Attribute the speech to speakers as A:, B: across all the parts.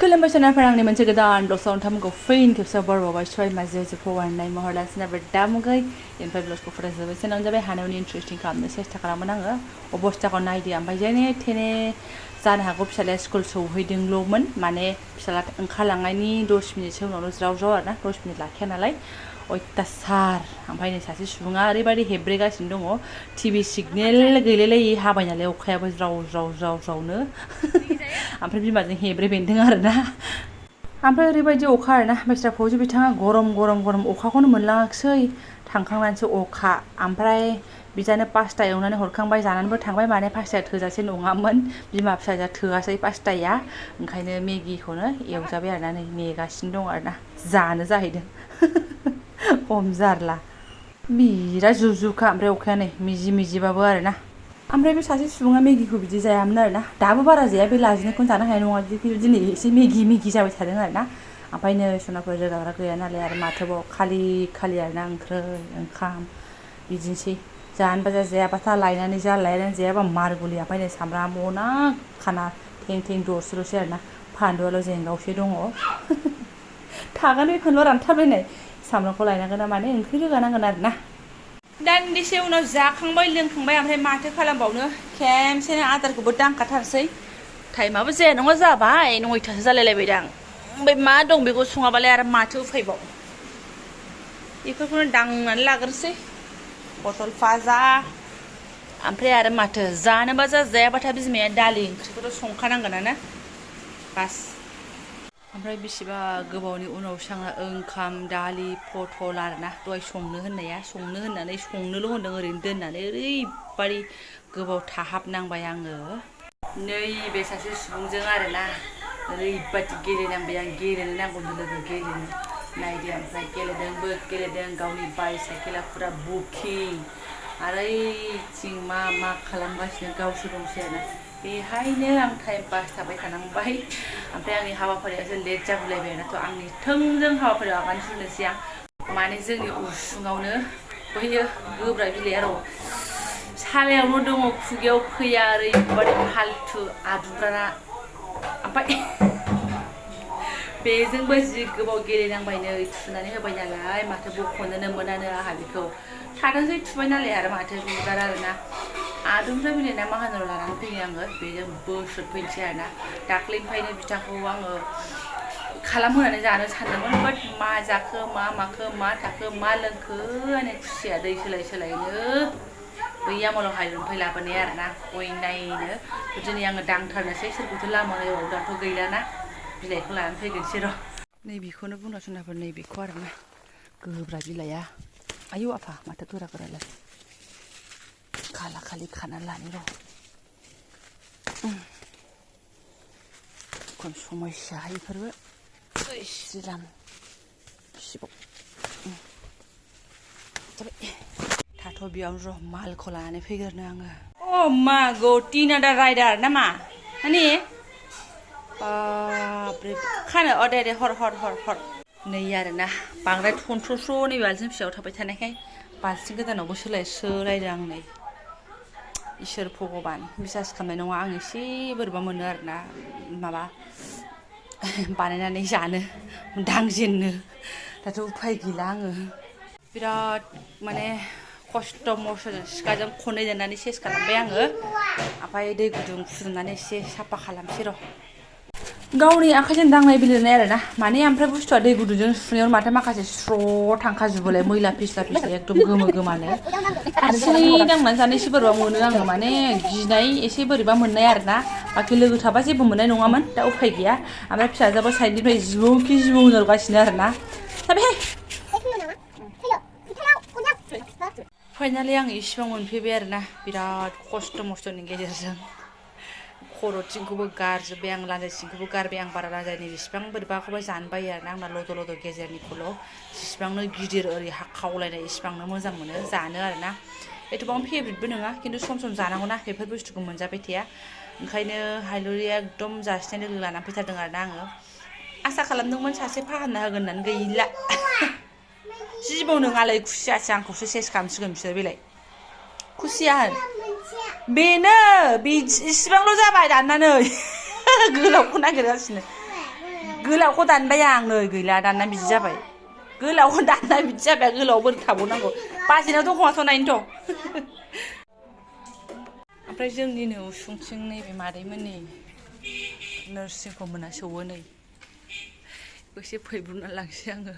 A: खुलुमबाय सोनाफोर आंनि मोनसे गोदान ब्लगआव नोंथांमोनखौ फिन खेबसेयाव बरबावबाय सय माजे फवारनाय महरला सोनाबा दामुगै इनिफ्राय ब्लगखौ फरायजोबबाय सोनावनो जाबाय हानायनि इन्ट्रेस्टिं खालामनो सेस्था खालामोन आङो अबस्थाखौ नायदो ओमफ्राय जेने थेने जानो हागौ फिसालाया स्कुल सौहैदोंल'मोन माने फिसाला ओंखारलांनायनि 10 मिनिटसो उनावनो ज्राव ज्राव आरोना 10 मिनिट लाखिया नालाय अयथासार ओमफ्राय नै सासे सुबुङा ओरैबायदि हेब्रेगासिनो दङ टिभि सिगनेल गैलायलायि हाबाय नालाय अखायाबो ज्राव ज्राव ज्राव ज्रावनो ओमफ्राय बिमाजों हेब्रे बेन्दों आरोना ओमफ्राय ओरैबायदि अखा आरोना बेस्रा फौजि बिथाङा गरम गरम गरम अखाखौनो मोनलाङाखिसै थांखांनानैसो अखा ओमफ्राय बिजानो पास्ता एवनानै हरखांबाय जानानैबो थांबाय माने पास्ताया थोजासे नङामोन बिमा फिसाजोआ थोआसै पास्ताया ओंखायनो मेगिखौनो एवजाबाय आरोना नै नेगासिनो दं आरोना जानो जाहैदों खम जारला बिराद जुब-जुबखा ओमफ्राय अखाया नै मिजि मिजिबाबो आरोना ओमफ्राय बे सासे सुबुङा मेगिखौ बिदि जायामोन आरोना दाबो बारा जाया बे लाजिनायखौनो जानो हानाय नङा दिनै एसे मेगि जाबाय थादों आरोना ओमफ्राय नै सनाफोर रोगाग्रा गैया नालाय आरो माथोबाव खालि आरोना ओंख्रै ओंखाम बिदिनोसै जानोबा जायाबाथा लायनानै जा लायनानै जायाबा मारगुलि ओमफ्राय नै सामब्राम मना खाना थें थें दरसेल'सै आरोना फानलुआल' जेंगावसे दङ थागोन बे फानलुआ रानथाबलायनाय सामब्रामखौ लायनांगोन ना माने ओंख्रि रोगानांगोन आरोना दान्दिसे उनाव जाखांबाय लोंखांबाय ओमफ्राय माथो खालामबावनो खेमसेनो आदारखौबो दांखाथारसै टाइमाबो जाया नङा जाबाय 9थासो जालायलायबायदां ओमफ्राय मा दं बेखौ सङाबालाय आरो माथो उफायबाव बेफोरखौनो दांनानै लाग्रोसै पटल फाजा ओमफ्राय आरो माथो जानोबा जायाबाथा बिमाया दालि ओंख्रिखौथ' संखानांगोनानो बास ओमफ्राय बेसेबा गोबावनि उनावसो आंना ओंखाम दालि पटल आरोना दहाय संनो होननानै संनोल' होनदों ओरैनो दोननानै ओरैबादि गोबाव थाहाबनांबाय आङो नैबे सासे सुबुंजों आरोना ओरैबादि गेलेनांबाय आं गेलेनो नांगौनो लोगो गेलेनो नायदो ओमफ्राय गेलेदों गावनि बाइसाइकेला फुरा बुकिं आरो ओइथिं मा खालामगासिनो गावसोर दंसै आरोना बेहायनो आं टाइम पास थाबाय थानांबाय ओमफ्राय आंनि हाबाफारियासो लेट जागुलायबाय आरोनाथ' आंनि थोंजों हाबाफारियाव आगान सुरनोसै आं माने जोंनि उसुङावनो बैयो गोब्रा बिलाइया र' सालायावनो दङ खुगायाव फैया ओरैबादि फाल्थु आदुग्राना ओमफ्राय बेजोंबो जि गोबाव गेलेनांबाय नै थुनानै होबाय नालाय माथो बख'नोनो मोनानो आंहा बेखौ थादोंसै थुबाय नालाय आरो माथो बिबार आरोना आदुमफ्राय बिलाइ ना मा होनो लानानै फैयो आङो बेजों बोसोरफैनोसै आरोना दाख्लैनिफ्रायनो बिथांखौ आङो खालामहोनानै जानो सानदोंमोन बाट मा जाखो मा माखो मा थाखो मा लोंखो आंनि खुसिया दै सोलायनो बैयामलाव हायरनिफ्राय लाबोनाय आरोना बयनायनो दिनै आङो दांथारनोसै सोरखौथो लामायाव दाथ' गैलाना बिलाइखौ लानानै फैगोनसै र' नैबेखौनो बुंनो सोनाफोर नैबेखौ आरोना गोब्रा बिलाइया आयौ आफा माथो गोरालाय खालि खानानै लानि र' खम समस्या बेफोरबो श्रीराम शिब थाथ' बेयावनो र' मालखौ लानानै फैग्रोनो आङो अ मा गटिना दा राइडार ना मा माने बाब्रे खानो दे हर नै आरोना बांद्राय थनथ्र'स' नै बाल्थिं फिसायाव थाबाय थानायखाय बाल्थिं गोदानावबो सोलायदों आं नै इसोर भगबान बिसास खालामनाय नङा आं एसे बोरैबा मोनो आरोना माबा बानायनानै जानो दांजेननो दाथ' उफाय गैला आङो बिराद माने खस्थ' मस्थ'जों सिखाजों खननै दाननानै सेस खालामबाय आङो ओमफ्राय दै गुदुं फुदुंनानै एसे साफा खालामसै र' गावनि आखाइजों दांनाय बिलिरनाय आरोना माने ओमफ्राय बुस्थुआ दै गुदुंजों सुनायाव माथो माखासे स्र' थांखाजोबोलाय मैला फिस्ला एकदम गोमो-गोमानो हारसिङै दांनानै जानो एसे बोरैबा मोनो आङो माने गिनाय एसे बोरैबा मोननाय आरोना बाखि लोगो थाबा जेबो मोननाय नङामोन दा उफाय गैया ओमफ्राय फिसाजोआबो साइडनिफ्राय जिबौ होनहरगासिनो आरोना फाइनालि आं इसिबां मोनफैबाय आरोना बिराद खस्थ' मस्थ'नि गेजेरजों खर'थिंखौबो गारजोब्बाय आं लान्जायथिंखौबो गारबाय आं बारा लान्जायनि जेसेबां बोरैबाखौबा जानो बायो आरोना आंना लद' गेजेरनिखौल' जेसेबांनो गिदिर ओरै खावलायनाय इसिबांनो मोजां मोनो जानो आरोना एथ'बां फेभरेटबो नङा खिन्थु सम जानांगौना बेफोर बुस्थुखौ मोनजाबाय थाया ओंखायनो हायलुरिया एकदम जासिनाय लोगो लानानै फैथारदों आरोना आङो आसा खालामदोंमोन सासे फाहामना होगोन होननानै गैला जिबौ नोङालाय खुसियासो आंखौसो सेस खालामसिगोन बिसोर बेलाय खुसिया होन बेनो इसिबांल' जाबाय दाननानै गोलावखौ नागिरगासिनो गोलावखौ दानबाय आं नै गैला दानना बिदि जाबाय गोलावखौ दानना बिदि जाबाय गोलाव बोरै थाबावनांगौ बाजिनाव दं खोमा नायनोथ' ओमफ्राय जोंनिनो उसुंथिं नैबे मादैमोननि नोरसिंखौ मोना सौवो नै एसे फैब्रुना लांसै आङो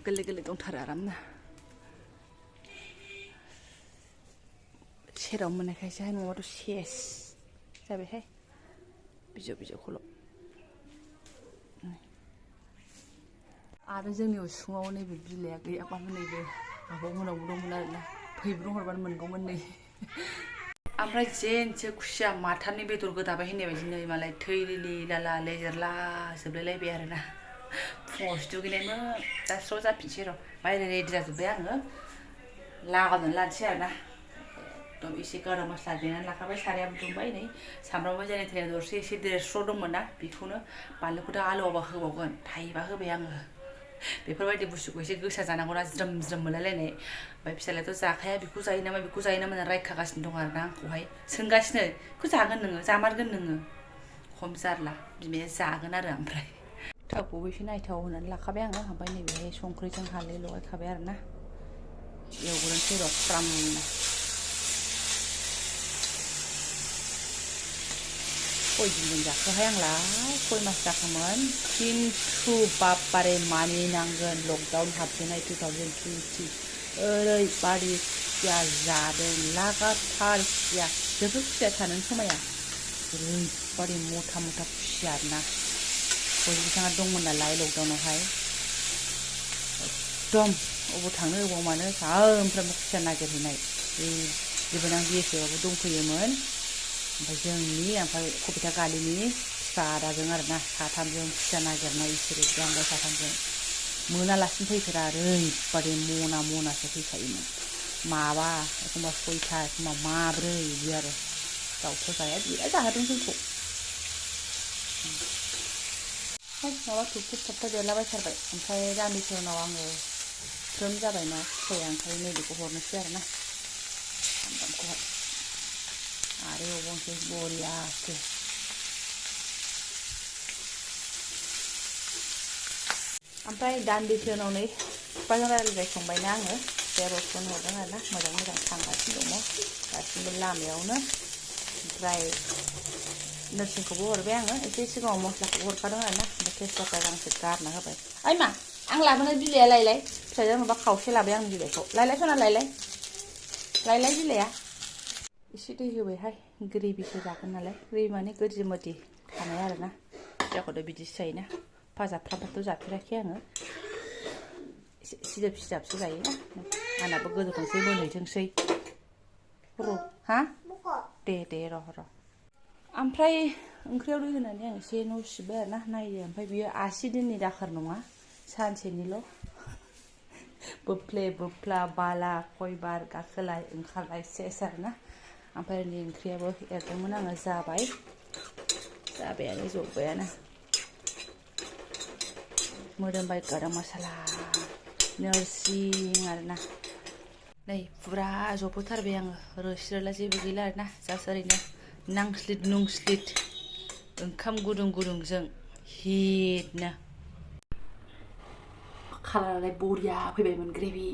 A: गोरलै गोरलै दंथारो आरामनो सेराव मोननायखायसोहाय नङाबाथ' सेस जाबायहाय बिजौ बिजौखौल' आरो जोंनि उसुङाव नैबे बिलाइआ गैयाबानो नैबे आब'मोनावबो दंमोन आरोना फैब्रुं हरबानो मोनगौमोन नै ओमफ्राय जेनसो खुसिया माथानि बेदर गोदाबाय होननाय बायदि नै मालाय थै लिलि लाला लेजेरला जोबलायलायबाय आरोना फुङावसो दुगैनायमोन दा स्र' जाफिनसै र' बायरे रेडि जाजोब्बाय आङो लागायनानै लानोसै आरोना एकदम एसे गरम मस्ला देनानै लाखाबाय सारायाबो दुंबाय नै सामब्रामबो जेने थेने दरसे एसे देरस्र' दंमोन ना बेखौनो बानलुखौथ' आलुआवबा होबावगोन थाइबा होबाय आङो बेफोरबायदि बुस्थुखौ एसे गोसा जानांगौना ज्रोम ज्रोम मोनलायलायनाय ओमफ्राय फिसालायाथ' जाखाया बेखौ जायो नामा होनना रायखागासिनो दं आरोना आंखौहाय सोंगासिनो बेखौ जागोन नोङो जामारगोन नोङो खम जारला बिमाया जागोन आरो ओमफ्राय थावखौबो एसे नायथाव होनानै लाखाबाय आङो ओमफ्राय नैबेहाय संख्रिजों हालदै लगायखाबाय आरोना एवग्रोनोसै र' फ्रामनो खय दिनजों जाखोहाय आंलाय 6 मास जाखोमोन खिन्थु बापारे मानिनांगोन लकडाउन हाबजेननाय 2020 ओरैबादि खुसिया जादों लागाथार खुसिया जेबो खुसिया थानोनो समाया ओरैबादि मथा मथा खुसिया आरोना बयबो बिथाङा दंमोन नालाय लकडाउनावहाय एकदम अबाव थांनो अबाव मानो सानफ्रामबो खुसिया नागिरहैनाय जेबो आं बिएसएफआवबो दंफैयोमोन ओमफ्राय कबिता गालिनि फिफा आदाजों आरोना साथामजों खुसिया नागिरनाय इसोरो जांबाय साथामजों मोनालासिनो फैफेरा ओरैबादि मना मनासो फैखायोमोन माबा एखमबा 6था एखमबा माब्रै बिदि आरो दाउथ' जाया बिराद जाहोदों जोंखौ माबा थुबथुब थाबथा देरलाबायथारबाय ओमफ्राय दान्दिसे उनाव आङो फ्रोम जाबायना फिथाइया ओंखायनो नैबेखौ हरनोसै आरोना सामब्रामखौहाय आरो एवबावनोसै बरियासो ओमफ्राय दान्दिसे उनाव नै बिफाजों रायज्लायखांबायना आङो बे रसुन हरदों आरोना मोजां मोजां थांगासिनो दङ गासिबो लामायावनो ओमफ्राय नोरसिंखौबो हरबाय आङो एसे सिगाङाव मस्लाखौबो हरखादों आरोना ओमफ्राय तेजपाता गांसे गारना होबाय ओइ मा आं लाबोनाय बिलाइया लायलाय फिसाजों माबा खावसे लाबाय आं बिलाइखौ लायलाय सना लायलाय बिलाइया एसे दै होबायहाय ग्रेभिसो जागोन नालाय ग्रेभि माने गोदि मोदि थानाय आरोना जायखौथ' बिदिसो जायोना फाजाफ्रामथ' जाफेराखै आङो एसे सिदोब सिदाबसो जायोना आंनाबो गोदौथोंसै मोनहैथोंसै हा दे र' ओमफ्राय ओंख्रियाव दै होनानै आं एसे न' सिबबाय आरोना नायदो ओमफ्राय बियो 80 दिननि दाखोर नङा सानसेनिल' बोफ्ले बोफ्ला बाला खयबार गाखोलाय ओंखारलाय सेस आरोना ओमफ्राय नै ओंख्रियाबो एरदोंमोन आङो जाबायानो जब्बायानो मोदोमबाय गरम मसाला नोरसिं आरोना नै फुरा जबहोथारबाय आङो रोसि रोला जेबो गैला आरोना जास्ट ओरैनो नांस्लिद नुंस्लिद ओंखाम गुदुं गुदुंजों हिटनो कालारालाय बरिया फैबायमोन ग्रेभि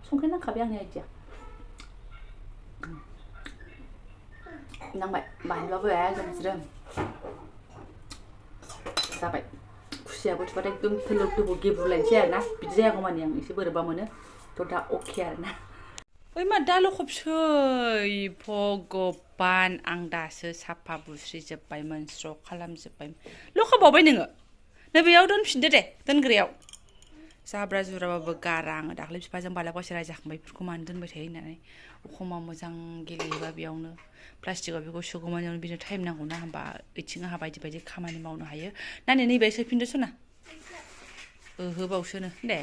A: संख्रि नांखाबाय आंनि आइडिया नांबाय बानलुआबो एकदम ज्रोम जाबाय खुसियाबो थुबाथाय एकदम थोलोब थोलोब गेब्रुलायनोसै आरोना बिदि जायागौमानि आं एसे बोरैबा मोनो थ' दा अके आरोना ओइ मा दा लखबसै भगबान आं दासो साफा बुस्रिजोब्बायमोन स्र' खालामजोब्बाय लखबावबाय नोङो नै बेयाव दोनफिनदो दे दोनग्रायाव जाब्रा जुब्राबाबो गारा आङो दाख्लै बिफाजों बालागावसे रायजाखांबाय बेफोरखौ मानो दोनबाय थायो होननानै एखमबा मोजां गेलेयोबा बेयावनो प्लास्टिकआव बेखौ सोगौमानियावनो बिनो टाइम नांगौना होमबा ओइथिं आंहा बायदि बायदि खामानि मावनो हायो नानि नैबे सोफिनदो सना बावसोनो दे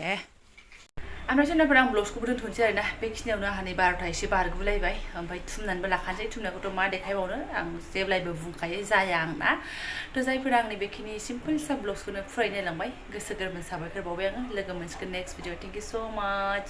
A: ओमफ्राय सोरनाफोर आं ब्लग्सखौबो दोनथ'नोसै आरोना बेखिनियावनो आंहा नै 12ता एसे बारगुलायबाय ओमफ्राय थुमनानैबो लाखानोसै थुमनायखौथ' मा देखायबावनो आं जेब्लायबो बुंखायो जाया आंना थ' जायफोरा आंनि बेखिनि सिम्पोल सा ब्लग्सखौनो फरायनायलांबाय गोसो गोरबोनि साबायखर बावबाय आङो लोगो मोनसिगोन नेक्स्ट भिडिअ थेंक इउ स' माच